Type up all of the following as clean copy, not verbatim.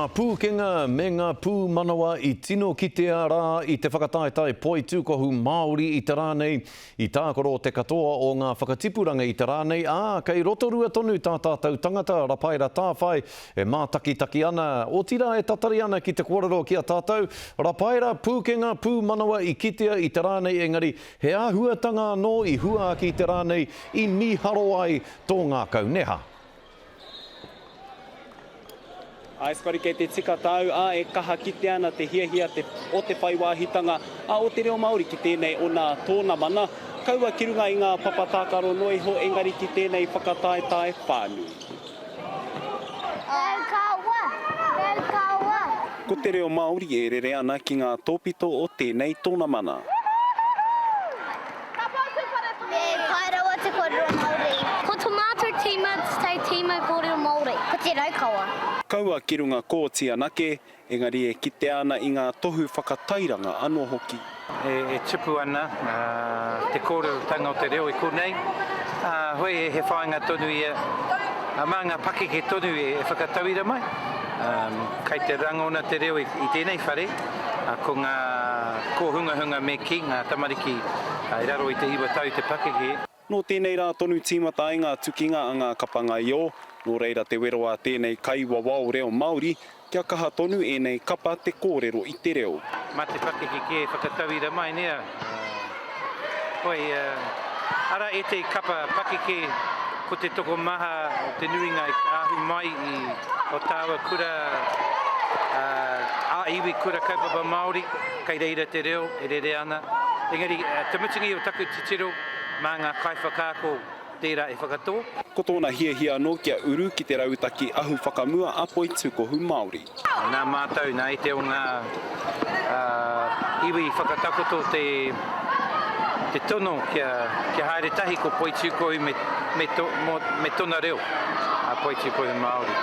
Ngā pūkenga me ngā pūmanawa i tino kitea rā i te whakataetae poitūkohu Māori i te rā nei, i tākaro te katoa o ngā whakatipuranga i te rā nei, ā, kei Rotorua tonu tā tātou tangata, Rapaera Tāwhai, e mātakitaki ana, otirā e tatari ana ki te kōrero ki a tātou, Rapaera, pūkenga, pūmanawa i kitea i te rā nei engari he āhuatanga anō i hua ake i te rā nei i mīharo ai tō ngākau, nē hā? Āe Scotty kei te tika tāu, ā, e kaha kitea ana te hiahia te, o te whai wāhitanga ā, o te reo Māori ki tēnei o nā tōna mana, kaua ki runga i ngā papa tākaro noa iho engari ki tēnei whakataetae whānui. Raukawa, Raukawa. Ko te reo Māori e rere ana ki ngā tōpito o tēnei tōna mana. Me pai rawa te kōrero Māori. Ko to mātou tīma te tīma kōrero Māori. Ko te Raukawa. Kaua ki runga kōti anake, engari e kitea ana i ngā tohu whakatairanga anō hoki. E tupu ana te kōrerotanga o te reo i konei, ā, hoi he whāinga tonu ia, mā ngā pakeke tonu e whakatauira mai. Kei te rangona te reo i tēnei whare, ko ngā kōhungahunga me kī, ngā tamariki i raro i te iwa tau te pakeke. Nō tēnei rā tonu tīmata ai ngā tukinga a ngā kapa ngaio, nō reira te wero a tēnei kaiwawao reo Māori, kia kaha tonu ēnei kapa te kōrero i te reo. Mā te pakeke kē e whakatauira mai, nē? Hoi, arā ētehi kapa pakeke ko te tokomaha o te nuinga i ahu mai i o tāua kura ā-iwi, kura kaupapa Māori, kei reira te reo e rere ana. Engari, te mutunga i o taku titiro, mā ngā kaiwhakaako tērā e whakatō. Ko tōna hiahia anō kia uru ki te rautaki ahu whakamua a Poitūkohu Māori. Nā mātou, nā ētehi o ngā iwi i whakatakoto te te tono kia kia haere tahi ko Poitūkohu me me to mo me tona reo, a Poitūkohu Māori.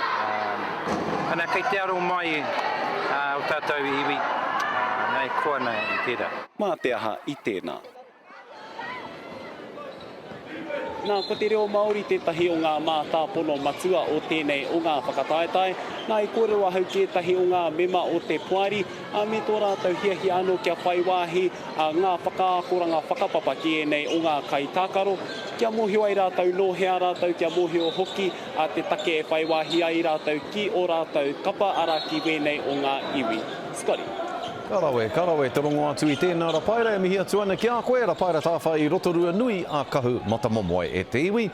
Ana kei te aro mai o tātou iwi, nā e koa ana i tērā. Mā te aha i tēnā. Nā, ko te reo Māori tētahi o ngā mātāpono matua o tēnei o ngā whakataetae. Nā, i kōrero ahau ki ētahi o ngā mema o te poari, ā, me tō rātou hiahia anō kia whai wāhi ngā whakaakoranga whakapapa ki ēnei o ngā kaitākaro, kia mōhio ai rātou nō hea rātou, kia mōhio hoki te take e whai wāhi ai rātou ki ō rātou kapa, arā, ki wēnei o ngā iwi. Scotty. Ka rawe, ka rawe te rongo atu i tēnā Rapaera e mihi atu ana ki a koe, Rapaera Tāwhai i Rotorua nui a Kahu Matamomoe e te iwi.